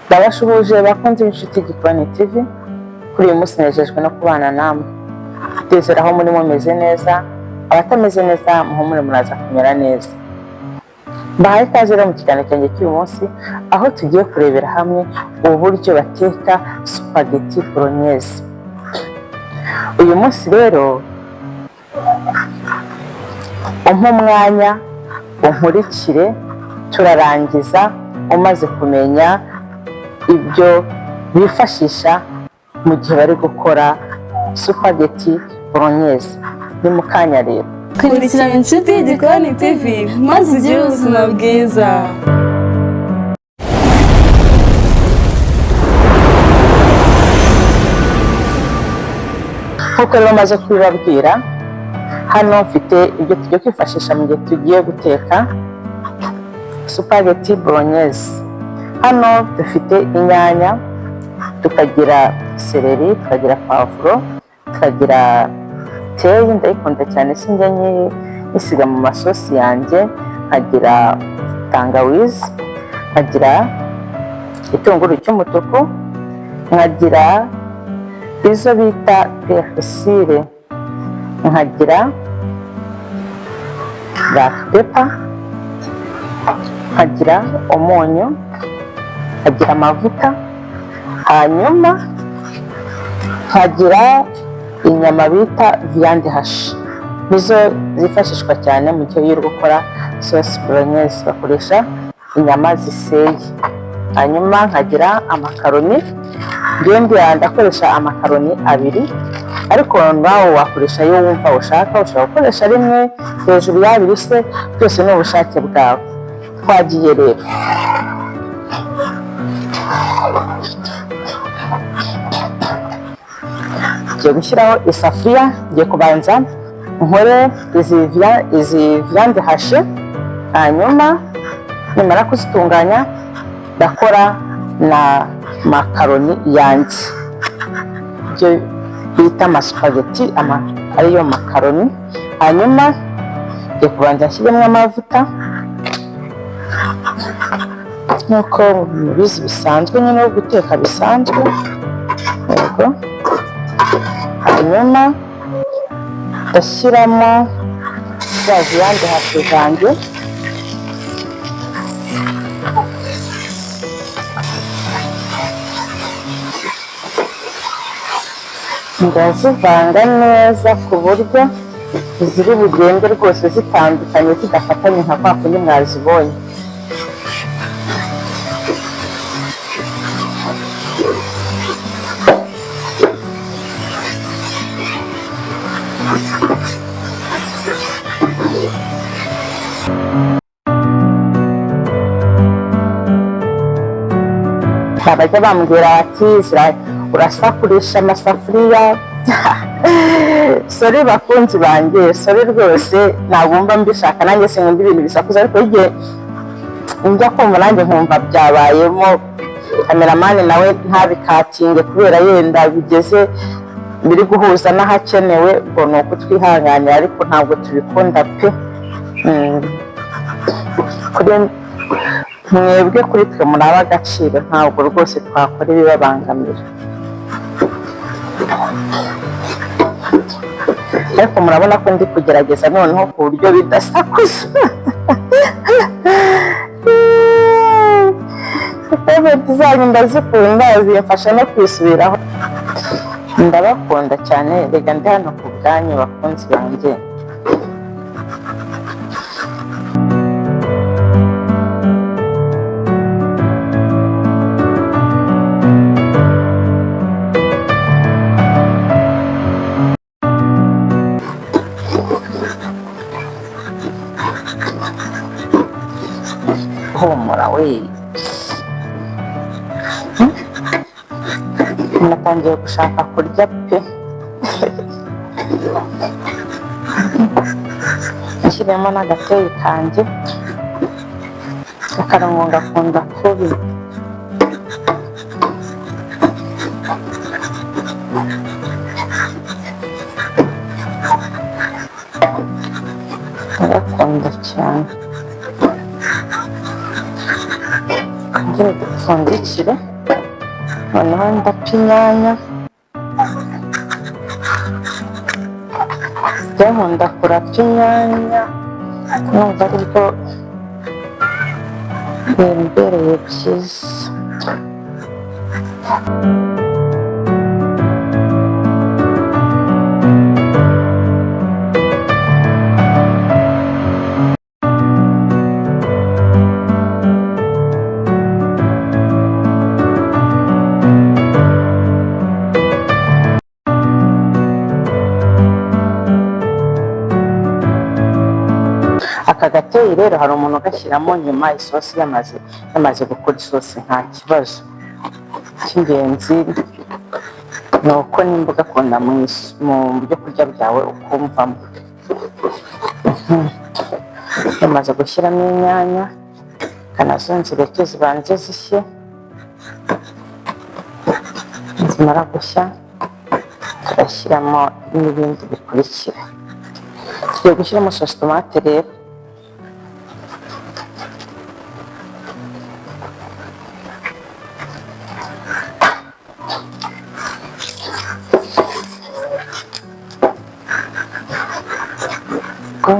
Ndabashuhuje bakunzi b'inshuti Gikoni TV. Kuri uyu munsi nejejwe no kubana namwe. Ndizera aho muri mumeze neza, abatameze neza muhumure, muraza kumera neza. Mbahaye ikaze rero mu kiganiro cyanjye cy'uyu munsi, aho tugiye kurebera hamwe uburyo bateka spaghetti bolognese. Uyu munsi rero umpe umwanya unkurikire, turarangiza umaze kumenya ibyo bifashisha mu gihe bari gukora spaghetti bolognese. Ni mu kanya rero. Kurikirana Inshuti y'Igikoni TV maze ugire ubuzima bwiza. Nk'uko rero maze kubibabwira, hano mfite ibyo tugiye kwifashisha mu gihe tugiye guteka spaghetti bolognese. Hano dufite inyanya, tukagira seleri, tukagira pavuro, tukagira teyi, ndayikunda cyane, sinjya nyisiga mu masosi yanjye, nkagira tangawizi, nkagira igitunguru cy'umutuku, nkagira izo bita persil, nkagira black pepper, nkagira umunyu, nkagira amavuta, hanyuma nkagira inyama bita viande hachée. Nizo zifashishwa cyane mu gihe uri gukora sauce bolognese, bakoresha inyama ziseye. Hanyuma nkagira amakaroni. Ngewe ndakoresha amakaroni abiri, ariko nawe wakoresha ayo wumva ushaka. Ushobora gukoresha rimwe hejuru y'abiri se, byose ni ubushake bwawe. Twagiye rero. Ngiye gushyiraho isafuriya, ngiye kubanza nkore izi viande hachée, hanyuma nimara kuzitunganya ndakora na makaroni yanjye, ibyo bita amasupageti, ariyo makaroni. Hanyuma ngiye kubanza nshyiremo amavuta nk'uko mubizi bisanzwe nyine, yo guteka bisanzwe, yego. Hanyuma ndashyiramo za viande hachée zanjye. Ndazivanga neza ku buryo ziri bugende rwose zitandukanye, zidafatanye nka kwa kundi mwazibonye. Bajya bambwira bati: "Urasakurisha amasafuriya." Sorry bakunzi banjye, sorry rwose, ntabwo mba mbishaka, nanjye sinkunda ibintu bisakuza, ariko igihe njya kumva nanjye nkumva byabayemo. Cameraman nawe ntabikatinge kubera yenda bigeze biri guhuza n'ahakenewe, ngo ni ukutwihanganira, ariko ntabwo tubikunda pe. Kuri mwebwe, kuri twe muri ab'agaciro, ntabwo rwose twakora ibibabangamira. Ariko murabona ko ndi kugerageza noneho ku buryo bidasakuza. Comment zanyu ndazikunda, zimfasha no kwisubiraho. Ndabakunda cyane rega, ndi hano ku bwanyu bakunzi banjye. Humura we. Natangiye gushaka kurya pe. Nshyiremo n'agateyi kanjye, akarungo ngakunda kubi. Ndagakunda cyane. Twongere dupfundikire. Noneho ndapa inyanya. Njye nkunda kurapa inyanya, numva aribwo bimbereye byiza. Aka gateyi rero hari umuntu ugashyiramo nyuma isosi yamaze gukora isosi, nta kibazo. Icy'ingenzi ni uko nimba ugakunda mu byo kurya byawe ukumvamo. Yamaze gushyiramo inyanya, nazo nzireke zibanze zishye. Nizimara gushya turashyiramo n'ibindi bikurikira. Tugiye gushyiramo sauce tomate rero.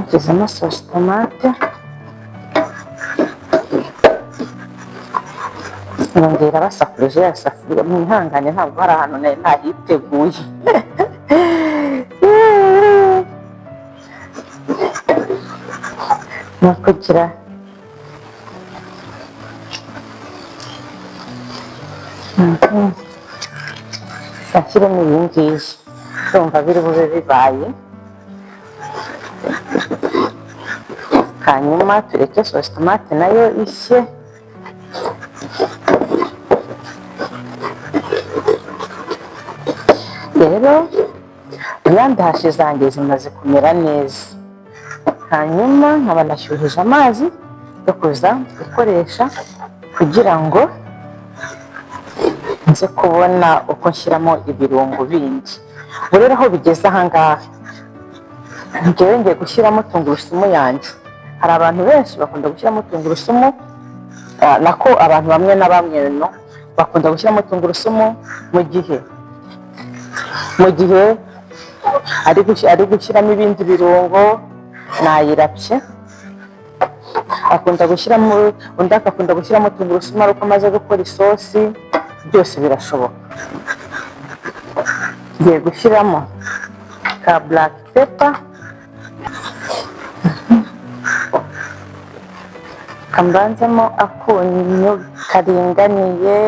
Nshyizemo sauce tomate, nongera basakurije ya safuriya. Mwihangane, ntabwo hari ahantu nari nahiteguye. Ni ukugira ashyiremo iyi ngiyi, ndumva biri bube bibaye. Hanyuma tureke sauce tomate nayo ishye. Rero viande hachée zanjye zimaze kumera neza, hanyuma nkaba nashyuhije amazi yo kuza gukoresha kugira ngo nze kubona uko nshyiramo ibirungo bindi. Ubu rero aho bigeze aha ngaha, njyewe ngiye gushyiramo tungurusumu yanjye. Hari abantu benshi bakunda gushyiramo tungurusumu, nako abantu bamwe na bamwe no bakunda gushyiramo tungurusumu mu gihe ari gushyiramo ibindi birungo. Nayirapye, akunda gushyiramo, undi agakunda gushyiramo tungurusumu ari uko amaze gukora isosi. Byose birashoboka. Ngiye gushyiramo ka black pepper, kambanzemo akunyu karinganiye,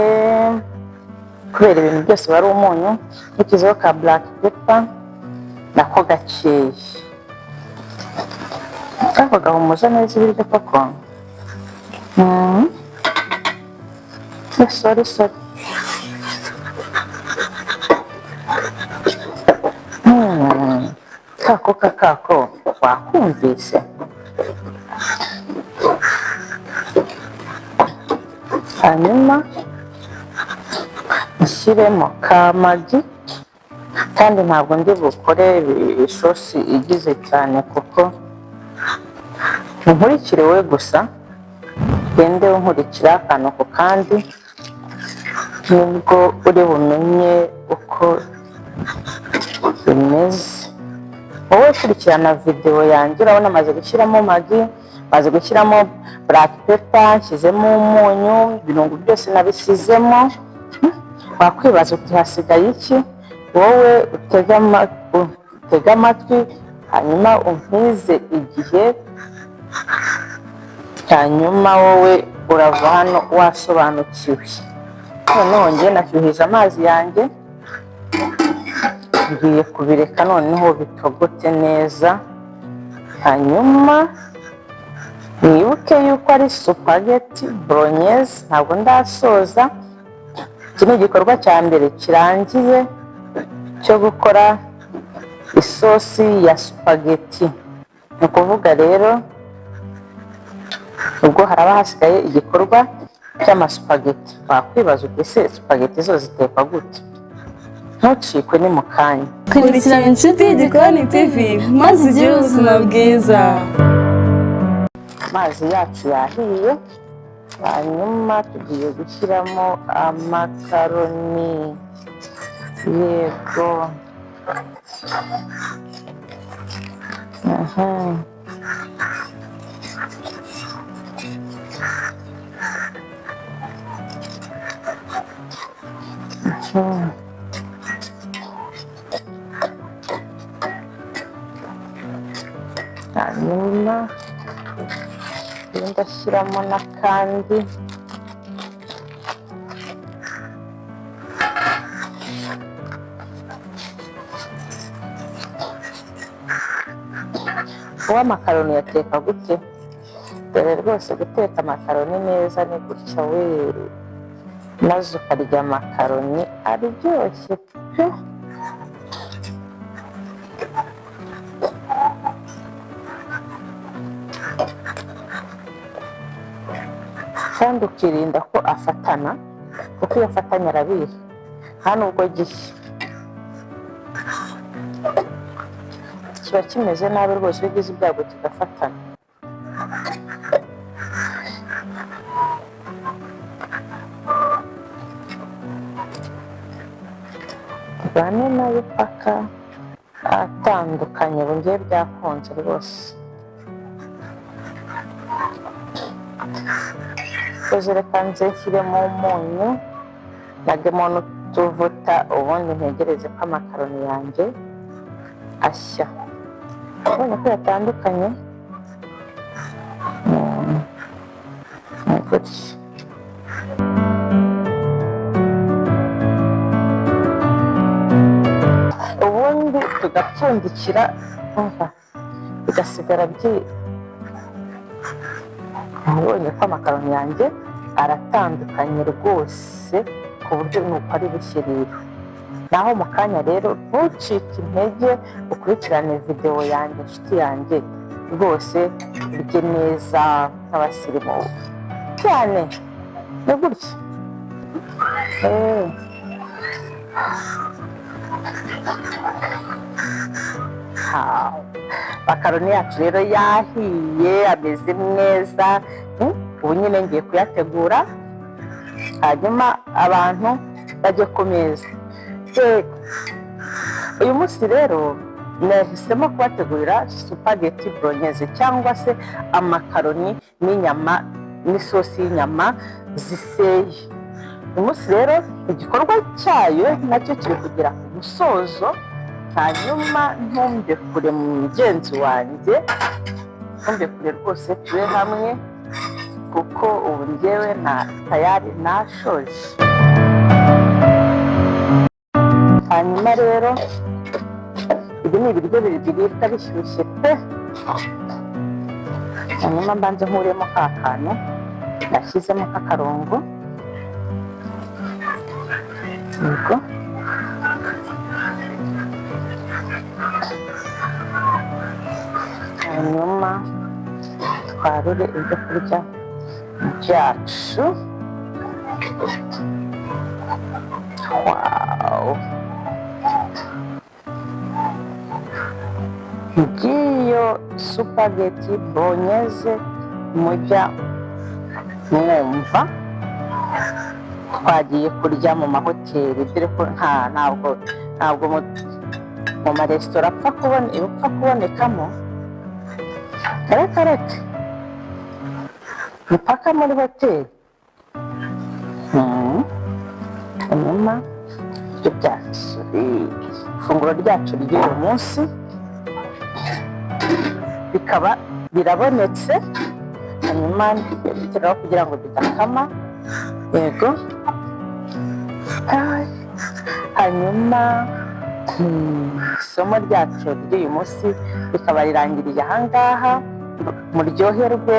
kubera ibintu byose wari umunyu. Nshyizeho ka black pepper nako gakeya, ariko gahumuza neza ibiryo koko. Sorry, sorry. Kako kako wakumvise. Hanyuma nshyiremo ka Maggi, kandi ntabwo ndi bukore isosi igize cyane, kuko nkurikire we gusa, ugende unkurikira akantu ku kandi, nibwo uri bumenye uko bimeze. Wowe ukurikirana videwo yanjye, urabona amaze gushyiramo Maggi, maze gushyiramo black pepper, nshyizemo umunyu, ibirungo byose nabishyizemo. Wakwibaza uti hasigaye iki? Wowe utege amatwi, hanyuma umpize igihe, hanyuma wowe urava hano wasobanukiwe. Noneho njye nashyuhije amazi yanjye, ngiye kubireka noneho bitogote neza. Hanyuma mwibuke yuko ari spaghetti bolognese, ntabwo ndasoza. Iki ni igikorwa cya mbere kirangiye cyo gukora isosi ya spaghetti. Ni ukuvuga rero ubwo haraba hasigaye igikorwa cy'amasupageti. Wakwibaza uti ese spaghetti zo zitekwa gute? Ntucikwe, ni mu kanya. Kurikirana Inshuti y'Igikoni TV maze ugire ubuzima bwiza. Amazi yacu yahiye. Hanyuma tugiye gushyiramo amakaroni, yego. Aha. Mhm. Hanyuma ndashyiramo n'akandi. Uwo amakaroni yateka gute? Dore rwose guteka amakaroni neza ni gutya we, maze ukarya amakaroni aryoshye pe. Kandi ukirinda ko afatana, kuko iyo afatanye arabiha, nta nubwo gishya kiba kimeze nabi rwose iyo ugize ibyago kigafatana. Tubane nayo paka atandukanye, ubu ngiye byakunze rwose. Reka nze nshyiremo umunyu, nagemo n'utuvuta, ubundi ntegereze ko amakaroni yanjye ashya. Ubonye ko yatandukanye ni gutya. Ubundi tugapfundikira, umva bigasigara byi. Ubonye ko amakaroni yanjye aratandukanye rwose, ku buryo nuko ari bushye rero. Naho mu kanya rero ntucike intege, ukurikirane videwo yanjye inshuti yanjye, rwose urye neza nk'abasirimu cyane. Ni gutya. Makaroni yacu rero yahiye, ameze neza. Ubu nyine ngiye kuyategura, hanyuma abantu bajye ku meza. Uyu munsi rero nahisemo kubategurira supageti bolognese, cyangwa se amakaroni n'inyama n'isosi y'inyama ziseye. Uyu munsi rero igikorwa cyayo nacyo kiri kugera ku musozo. Hanyuma ntumbe kure mugenzi wanjye, ntumbe kure rwose, tube hamwe, kuko ubu njyewe nta tayari nashoje. Hanyuma rero ibi ni ibiryo biribwa bishyushye pe. Hanyuma mbanze nkuremo ka kantu nashyizemo k'akarongo, yego. Hanyuma twarure ibyo kurya byacu. Wow, ngiyo supageti bolognese mujya mwumva twagiye kurya mu mahoteli, dore ko ntabwo mu maresitora apfa kubona ibipfa kubonekamo. Reka reka, ni paka muri hoteli. Hanyuma ibyo byacu, ifunguro ryacu ry'uyu munsi bikaba birabonetse. Hanyuma ndabiteraho kugira ngo bidakama, yego. Hanyuma isomo ryacu ry'uyu munsi rikaba rirangiriye ahangaha. Muryoherwe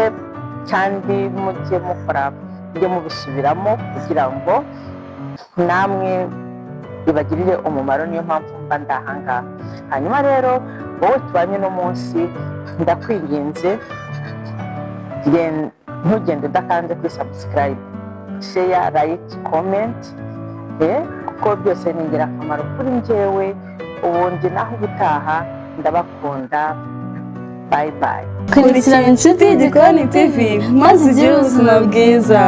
kandi mujye mukora, mujye mubisubiramo kugira ngo namwe bibagirire umumaro, niyo mpamvu mba ndi ahangaha. Hanyuma rero wowe tubanye uno munsi, ndakwinginze ntugende udakanze kuri subscribe, share, like, comment, kuko byose ni ingirakamaro kuri njyewe. Ubundi naho ubutaha, ndabakunda. Bye bye. Kurikirana Inshuti y'Igikoni TV maze ugire ubuzima bwiza.